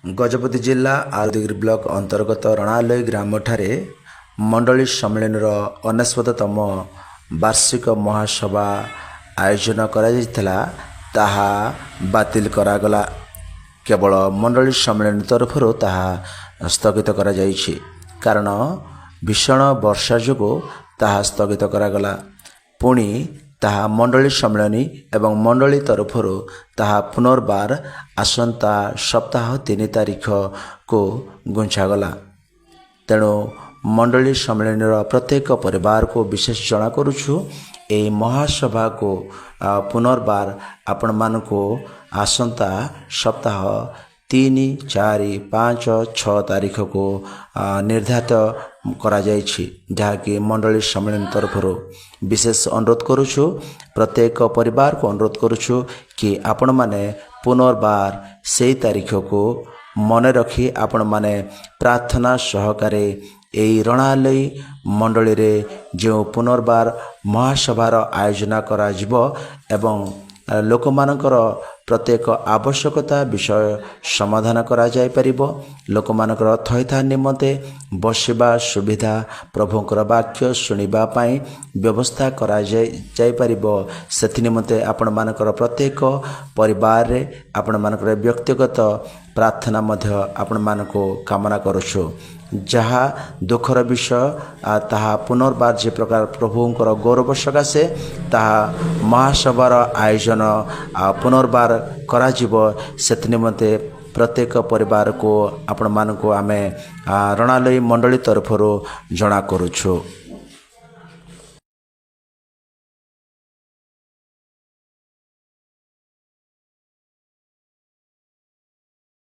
ଗଜପତି ଜିଲ୍ଲା ଆରଦଗିରି ବ୍ଲକ ଅନ୍ତର୍ଗତ ରଣାଲୟ ଗ୍ରାମଠାରେ ମଣ୍ଡଳୀ ସମ୍ମିଳନୀର 99ତମ ବାର୍ଷିକ ମହାସଭା ଆୟୋଜନ କରାଯାଇଥିଲା, ତାହା ବାତିଲ କରାଗଲା। କେବଳ ମଣ୍ଡଳୀ ସମ୍ମିଳନୀ ତରଫରୁ ତାହା ସ୍ଥଗିତ କରାଯାଇଛି, କାରଣ ଭୀଷଣ ବର୍ଷା ଯୋଗୁଁ ତାହା ସ୍ଥଗିତ କରାଗଲା। ପୁଣି ତାହା ମଣ୍ଡଳୀ ସମ୍ମିଳନୀ ଏବଂ ମଣ୍ଡଳୀ ତରଫରୁ ତାହା ପୁନର୍ବାର ଆସନ୍ତା ସପ୍ତାହ 3 ତାରିଖକୁ ଘୁଞ୍ଚାଗଲା। ତେଣୁ ମଣ୍ଡଳୀ ସମ୍ମିଳନୀର ପ୍ରତ୍ୟେକ ପରିବାରକୁ ବିଶେଷ ଜଣା କରୁଛୁ, ଏହି ମହାସଭାକୁ ପୁନର୍ବାର ଆପଣମାନଙ୍କୁ ଆସନ୍ତା ସପ୍ତାହ 3, 4, 5, 6 ତାରିଖକୁ ନିର୍ଦ୍ଧାରିତ କରାଯାଇଛି, ଯାହାକି ମଣ୍ଡଳୀ ସମ୍ମିଳନୀ ତରଫରୁ ବିଶେଷ ଅନୁରୋଧ କରୁଛୁ। ପ୍ରତ୍ୟେକ ପରିବାରକୁ ଅନୁରୋଧ କରୁଛୁ କି ଆପଣମାନେ ପୁନର୍ବାର ସେଇ ତାରିଖକୁ ମନେ ରଖି ଆପଣମାନେ ପ୍ରାର୍ଥନା ସହକାରେ ଏହି ରଣାଲୟ ମଣ୍ଡଳୀରେ ଯେଉଁ ପୁନର୍ବାର ମହାସଭାର ଆୟୋଜନ କରାଯିବ ଏବଂ ଲୋକମାନଙ୍କର ପ୍ରତ୍ୟେକ ଆବଶ୍ୟକତା ବିଷୟ ସମାଧାନ କରାଯାଇପାରିବ, ଲୋକମାନଙ୍କର ଥଇଥାନ ନିମନ୍ତେ ବସିବା ସୁବିଧା, ପ୍ରଭୁଙ୍କର ବାକ୍ୟ ଶୁଣିବା ପାଇଁ ବ୍ୟବସ୍ଥା କରାଯାଇ ଯାଇପାରିବ, ସେଥି ନିମନ୍ତେ ଆପଣମାନଙ୍କର ପ୍ରତ୍ୟେକ ପରିବାରରେ ଆପଣମାନଙ୍କର ବ୍ୟକ୍ତିଗତ ପ୍ରାର୍ଥନା ମଧ୍ୟ ଆପଣମାନଙ୍କୁ କାମନା କରୁଛୁ। ଯାହା ଦୁଃଖର ବିଷୟ, ତାହା ପୁନର୍ବାର ଯେ ପ୍ରକାର ପ୍ରଭୁଙ୍କର ଗୌରବ ସକାଶେ ତାହା ମହାସଭାର ଆୟୋଜନ ପୁନର୍ବାର କରାଯିବ, ସେଥି ନିମନ୍ତେ ପ୍ରତ୍ୟେକ ପରିବାରକୁ ଆପଣମାନଙ୍କୁ ଆମେ ରଣାଲୟ ମଣ୍ଡଳୀ ତରଫରୁ ଜଣା କରୁଛୁ।